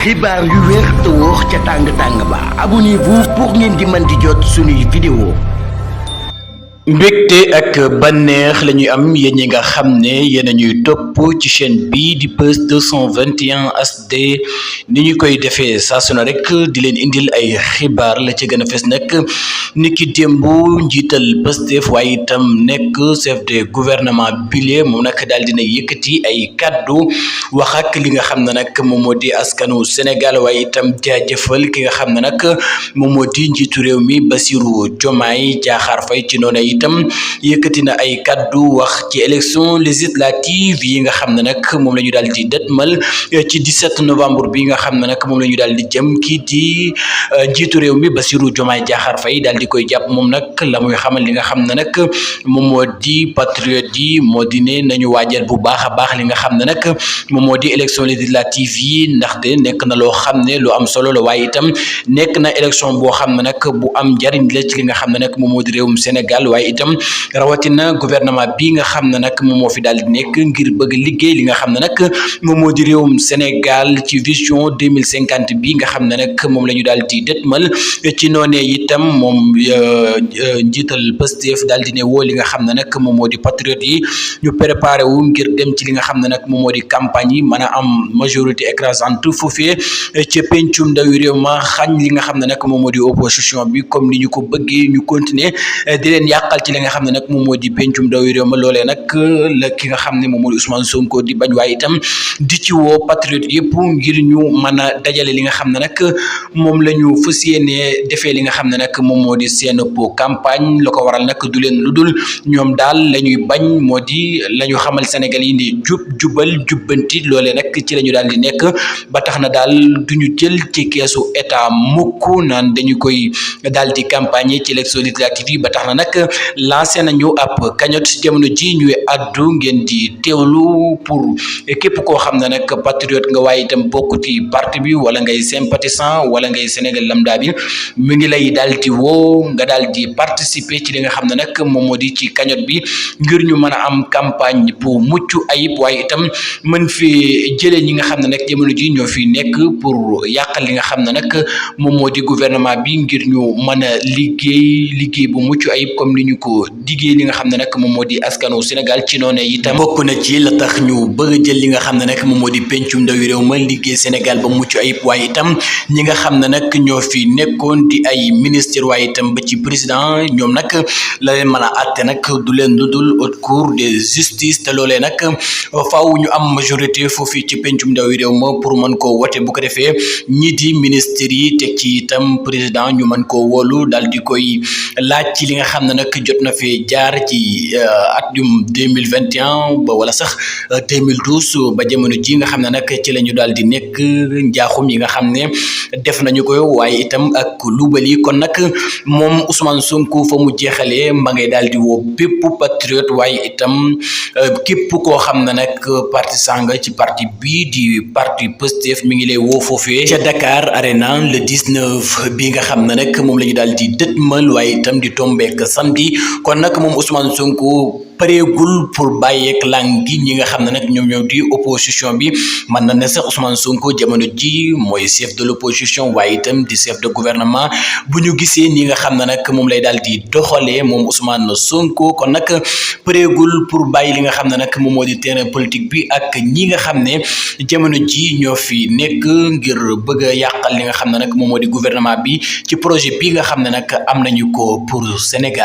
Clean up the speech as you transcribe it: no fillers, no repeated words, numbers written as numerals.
xibaar yu wér te wóor ca tàng ba abonnez-vous pour ngeen di mën di jot suñuy vidéo. mbégte ak bànneex la ñuy am yéen ñi nga xam ne yéen a ñuy topp ci chaîne bii di Buzz 221 HD ni ñu koy defee saa su ne rek di leen indil ay xibaar la ci gën a fes nag niki démb njiital Pastef waaye itam nekk chef de gouvernement bile moom nag daal dina yëkkati ay kaddu wax ak li nga xam ne nag moom moo di askanu Sénégal waaye itam jaajëfal ki nga xam ne nag moom moo di njiitu réew mi Bassirou Diomaye Diakhar Faye ci noonu itam yëkkati na ay kaddu wax ci élection législative yi nga xam ne nag moom la ñu daal di dëtmal ci 17 novembre bi nga xam ne nag moom la ñu daal di jëm kii di njiitu réew mi Bassirou Diomaye Diakhar Faye daal di koy jàpp moom nag la muy xamal li nga xam ne nag moom moo di patriote yi moo di ne nañu waajal bu baax a baax li nga xam ne nag moom moo di élection législative yi ndaxte nekk na loo xam ne lu am solo la waaye itam nekk na élection boo xam ne nag bu am njariñ la ci li nga xam ne nag moom moo di réewum Sénégal waaye itam rawatina gouvernement bi nga xam ne nag moom moo fi daal di nekk ngir bëgg liggéey li nga xam ne nag moom moo di réewum Sénégal ci vision 2050 bi nga xam ne nag moom la ñu daal di dëtmal ci noonee itam moom njiital Pastef daal di ne woo li nga xam ne nag moom moo di patriote yi ñu préparé wu ngir dem ci li nga xam ne nag moom moo di campagne yi mën a am majorité écrasante foofee ca pencum ndawi réew ma xañ li nga xam ne nag moom moo di opposition bi comme ni ñu ko bëggee ñu continuer di leen yàqal ci li nga xam ne nag moom moo di pencum ndawi réew ma loolee nag la ki nga xam ne moom moo di Ousmane Sonko di bañ waaye itam di ci woo patriote yëpp ngir ñu mën a dajale li nga xam ne nag moom la ñu fas yéenee defee li nga xam ne nag moom moo di seen po campagne la ko waral nag du leen lu dul ñoom daal la ñuy bañ moo di la ñu xamal Sénégal yi ni jubal jubbanti loolee nag ci la ñu daal di nekk ba tax na daal duñu jël ci keesu état mukk naan dañu koy daal di campagne ci élection législative yi ba tax na nag lancé nañu ab cagnotte jamono ji ñuy addu ngeen di teewlu pour képp koo xam ne nag patriote nga waaye itam bokk ci parti bi wala ngay sympathisant wala ngay Sénégal lambda bi mu ngi lay daal di woo nga daal di participer ci li nga xam ne nag moom moo di ci cagnotte bi ngir ñu mën a am campagne bu mucc ayib waaye itam mën fi jëlee ñi nga xam ne nag jamono ji ñoo fi nekk pour yàqal li nga xam ne nag moom moo di gouvernement bi ngir ñu mën a liggéey bu mucc ayib comme ni ñu ko diggee li nga xam ne nag moom moo di askanu Sénégal ci noonu itam bokk na ci la tax ñu bëgg jël li nga xam ne nag moom moo di pencum ndawi réew ma liggéey Sénégal ba mucc ayib waaye itam ñi nga xam ne nag ñoo fi nekkoon di ay ministre waaye itam ba ci président ñoom nag la leen mën a àtte nag du leen lu dul haute cour de justice te loolee nag faaw ñu am majorité foofu ci pencum ndawi réew ma pour mën koo wote bu ko defee ñii di ministre yi teg ci itam président ñu mën koo wóolu daal di koy laaj ci li nga xam ne nag jot na fee jaar ci atum 2021 ba wala sax 2012 ba jamono ji nga xam ne nag ci la ñu daal di nekk njaaxum yi nga xam ne def nañu ko waaye itam ak luubali kon nag moom Ousmane Sonko fa mu jeexalee ma ngay daal di woo bépp patriote waaye itam képp koo xam ne nag partisan nga ci parti bii di parti Pastef mi ngi lay woo foofee ca Dakar Arena le 19 bi nga xam ne nag moom la ñu daal di dëtmal waaye itam di tombeek samedi kon nag moom Ousmane Sonko pareegul pour bàyyeek lang gi ñi nga xam ne nag ñoom ñoo di opposition bi mën na ne sax Ousmane Sonko jamono ji mooy chef de l'opposition waaye itam di chef de gouvernement bu ñu gisee ñi nga xam ne nag moom lay daal di doxalee moom Ousmane Sonko kon nag pareegul pour bàyyi li nga xam ne nag moom moo di terrain politique bi ak ñi nga xam ne jamono ji ñoo fi nekk ngir bëgg a yàqal li nga xam ne nag moom moo di gouvernement bi ci projet bi nga xam ne nag am nañu ko pour Sénégal.